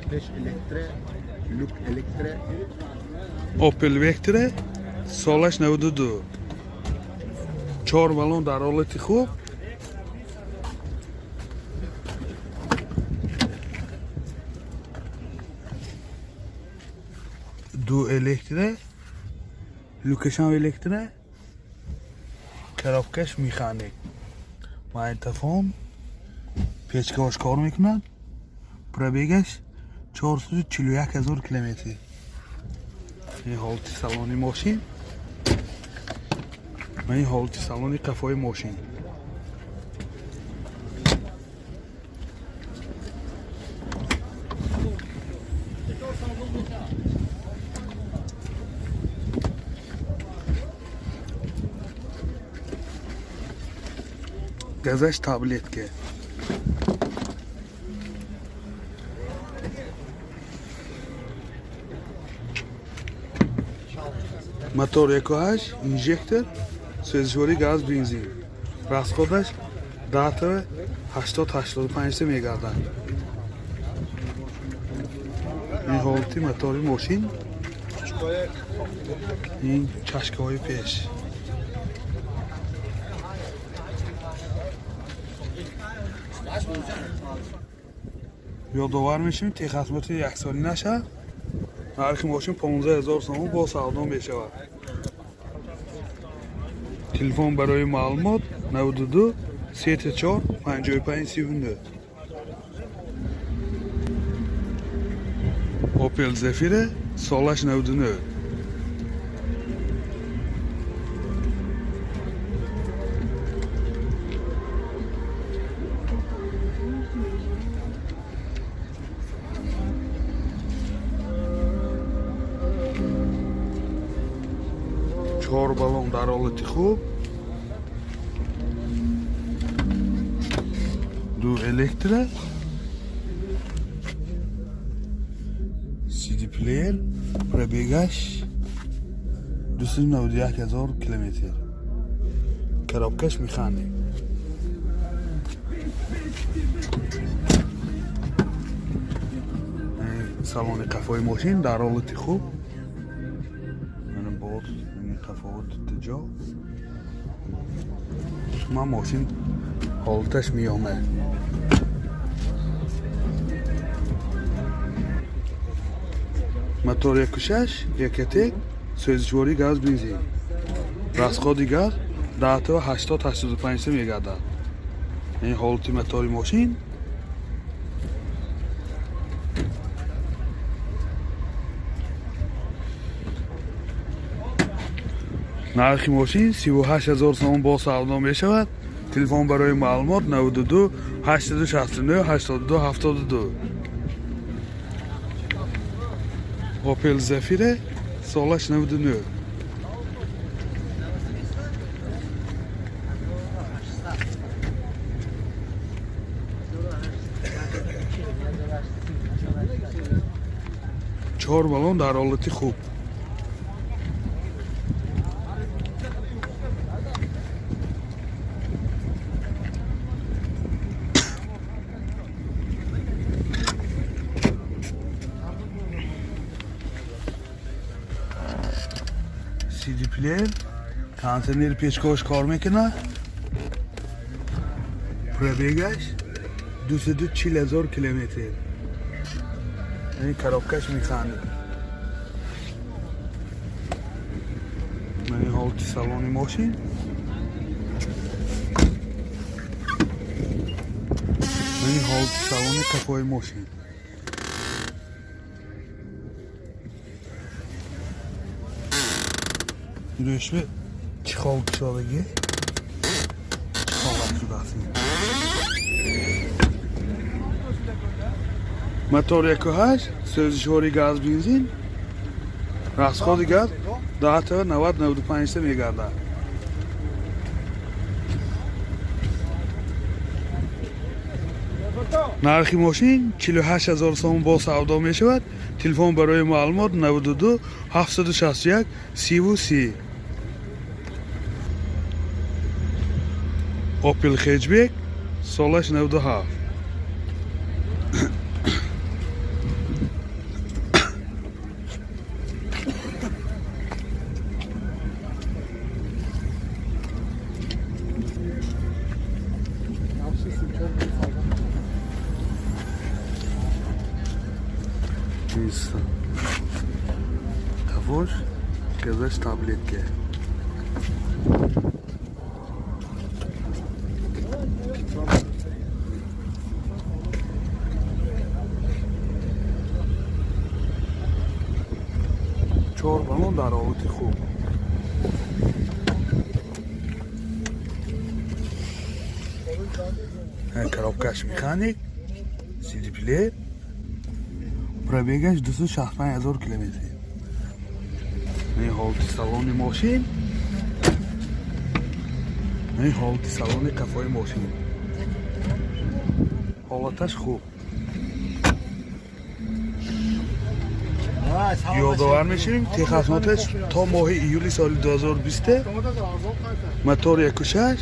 Пеш электро, люк электро. Opel Vectra, солаш 92, чор баллон дар ҳолати хуб. Ду электро, люкашам электро, коробкаш механик, магнитофон, печкаош кор мекунад. Пробегаш 441 ҳазор километр. Ин ҳолати салони мошин ва ин ҳолати салони қафои мошин. Газаш таблетка. Мотор 1.8, инжектор, сӯзишворӣ газ бензин. Расходаш дата 80-85 мегардад. Ин ҳолати мотори мошин, ин чашкаҳои пеш. Ёдовар мешавем, техосмотри яксолӣ нашавад. Нархи мошин 15 ҳазор сомон, бо савдо мешавад. Телефон барои маълумот 92 34 55 39. Opel Zafira, солаш 99. Чор баллон дар ҳолати хуб, ду электро, CD плеер. Пробегаш 291 ҳазор километр. Коробкаш механик. Салони қафои мошин дар ҳолати хуб. Мана боз қафо ҷо ман мошин ҳолаташ миёна. Мотор 1.6 ECOTEC, сӯзишворӣ газ бензин. Расходи газ даҳтава 80-85 мегардад. Ин ҳолати мотори мошин. Нархи мошин 38 ҳазор сомон, бо савдо мешавад. Телефон барои маълумот 92 869 82 72. Opel Zafira, солаш 99. Чор баллон дар ҳолати хуб. CD плеер, кондиционер, печкош кор мекунад. Пробегаш 240 ҳазор километр. Ин коробкаш механик. Ман ин ҳолати салони мошин, ман ин ҳолати салони қафои мошин. Рӯшби чехол кушодагӣ, чехолак шудааст. Мотор 1.8, сӯзишворӣ газ бензин. Расходи газ даҳта 90-95 мегардад. Нархи мошин 48 ҳазор сомон, бо савдо мешавад. Телефон барои маълумот 92 761 30 30. Opel Hatchback, солаш 97. Нисан. Қафош газаш таблетка. Чор баллон дар ҳолати хуб. Коробкаш механик, CD плеер, пробегаш 265 000 километр. Ин ҳолати салони мошин, ин ҳолати салони қафои мошин. Ҳолаташ хуб. Ёдовар мешавем, техосмотраш то моҳи июли соли 2020, мотор 1.6,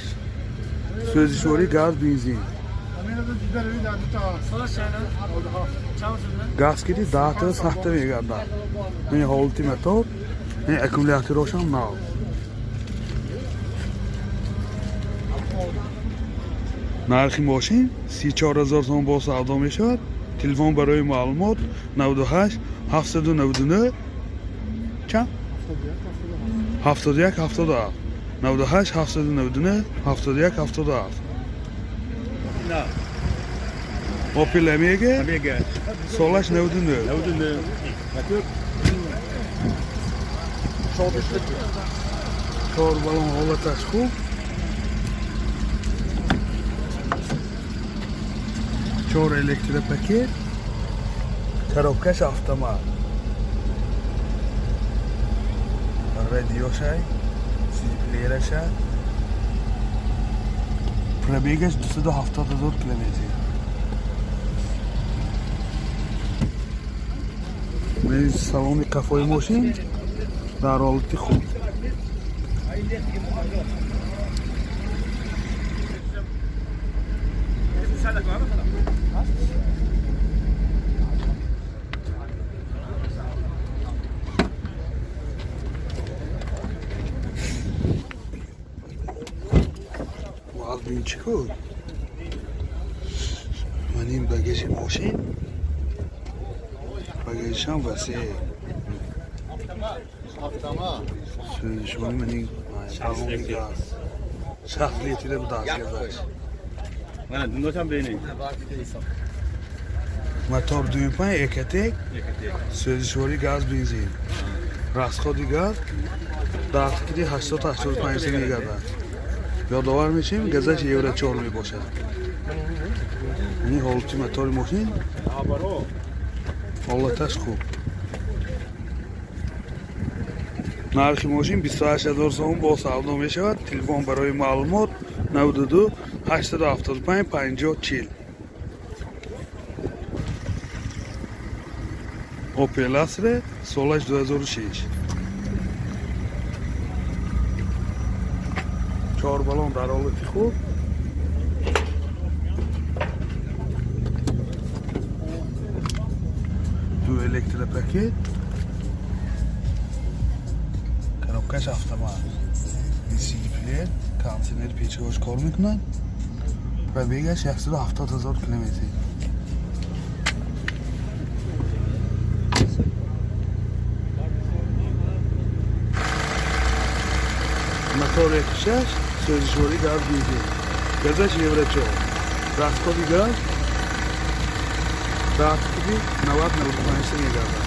сӯзишворӣ газ, бензин. Газ киди 10 та сахта мегардад. Ин ҳолати мотор, ин аккумуляторошам нав. Нархи мошин 34 000 сом бо савдо мешавад. Телефон барои маълумот 98 799 чанд? 71 77, 98 799 71 77. Opel Omega. Омега. Солаш 99. 99. Мотор. Чор баллон ҳолаташ хуб. Чор электропакет, коробкаш автомат. Радиошай, CD-плеераша. Пробегаш 270 000 километр. Ман салони қафои мошин дар ҳолати хуб. Бин, чӣ кор? Ман ин багажи мошин, багажишам васеъ. Сӯзишворӣ, ман ин баллони газ 60 литра будааст газаш. Mana dundosam beni. Мотор 2.5 Ecotec, сӯзишворӣ газ, бензин. Расходи газ даҳтикиди 885 мегардад. Ёдовар мешавем, газаш евро 4 мебошад. Ин ҳолати мотори мошин, ҳолаташ хуб. Нархи мошин 28 000 сом бо савдо мешавад. Телефон барои маълумот 92 875 50 40. Opel Astra, солаш 2006. Чор баллон дар ҳолати хуб. Ду электропакет, коробкаш автомат, CD плеер, кондиционер, печкаҳош кор мекунад. Пробегаш 170 000 километр. Мотор 1.6, сӯзишворӣ газ, бензин. Газаш евро 4. Расходи газ даҳтикиди 90-95 мегардад.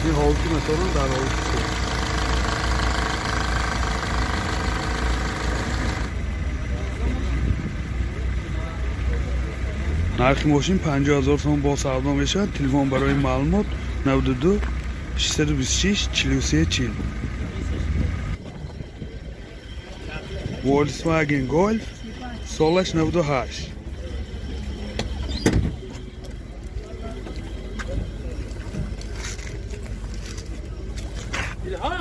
Ин ҳолати моторам дар ҳолати хуб. Нархи мошин 50 000 сом бо савдо мешавад. Телефон барои маълумот 92 626 43 40. Volkswagen Golf, солаш 98.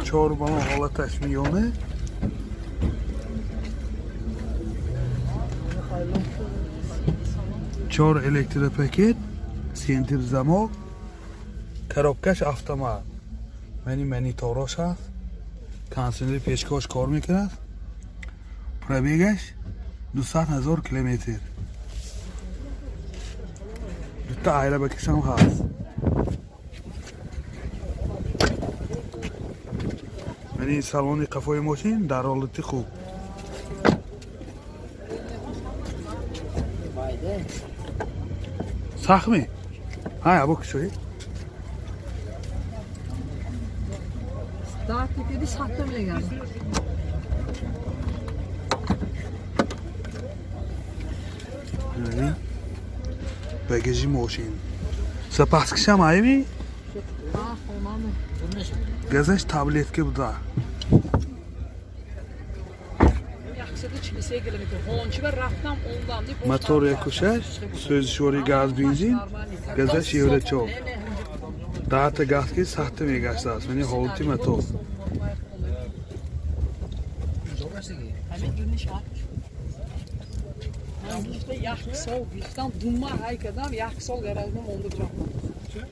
Чор баллон ҳолаташ миёна. Чор электропакет, центр замок, коробкаш автомат. Мани мониторош ҳаст, кондиционери печкаҳош кор мекунад. Пробегаш 200 000 километр. Дута айрабакашам ҳаст. Яъне салони қафои мошин дар ҳолати хуб. Сахми? Ҳай, або кушои. Даҳ сатта мегардад. Яъне багажи мошин. Запаскашам айми? Газаш таблетка буда. Мотор 1.6, сӯзишвори газ бензин, газаш евро 4. Даҳта газ ки сахта мегаштааст. Яъне ҳолати мотор.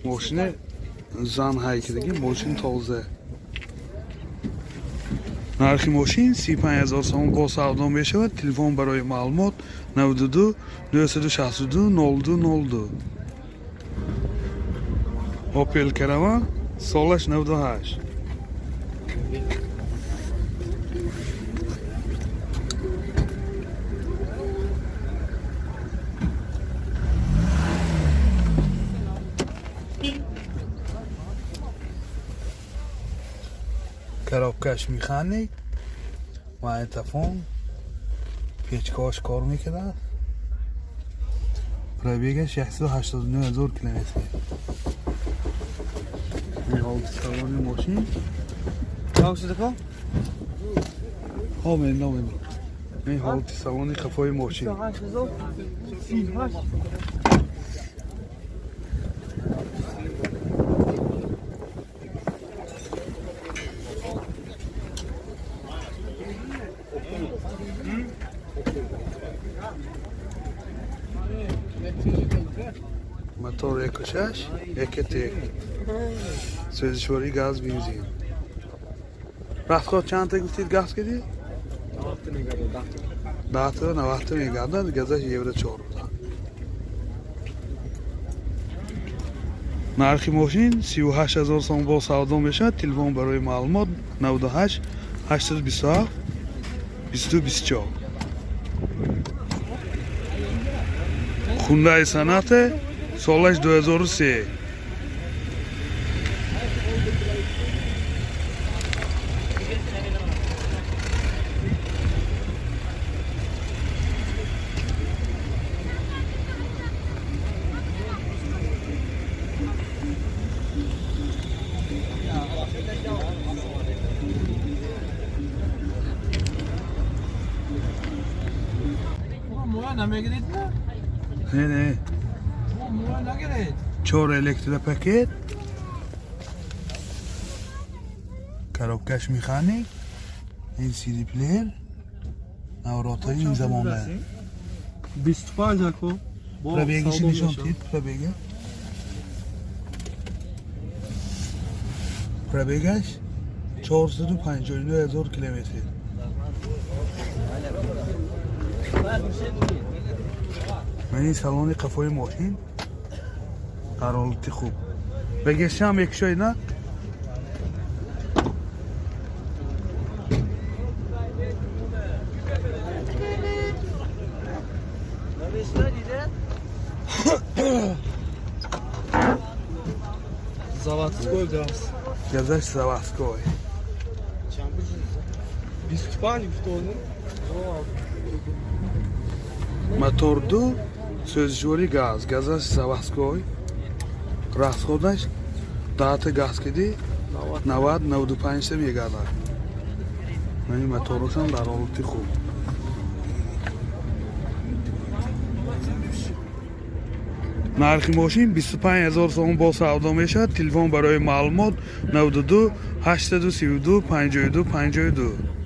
Мошина зан ҳайкидаги, мошин тоза. Нархи мошин 35 ҳазор сомон бо савдо мешавад. Телефон барои маълумот 92 962 02 02. Opel Caravan солаш 98. Коробкаш механик, магнитофон, печкааш кор мекунад. Пробегаш 189 ҳазор километр. Ин ҳолати салони мошин. Ҳо, мендам. Ин ҳолати салони қафои мошин. Мотор 1.6, Ecotec. Сӯзишвории газ бензин. Расход чанд та гуфтид газ кардӣ? Даҳта навадта мегардад, газаш евро 4 буда. Нархи мошин 38 ҳазор сом бо савдо мешавад. Телефон барои маълумот 98 827 22 24. Хундаи Соната солаш 2003. Не, не. Чор электропакет. Коробкаш механик. Ин CD плеер. Навротҳои ин замона. 25 ако. Пробегиши нишон тид, пробега. Пробегаш 459 ҳазор километр. Ман ин салони қафои мошин дар ҳолати хуб. Багешам якшои на? Заводской газ. Газаш заводской. 25 гуфтону. Мотор 2, сӯзишвории газ, газаш заводской. Расходаш даҳта газ киди 90 95 та мегардад. Мани моторошам дар ҳолати хуб. Нархи мошин 25 ҳазор сомон бо савдо мешавад. Телефон барои маълумот 92 832 52 52.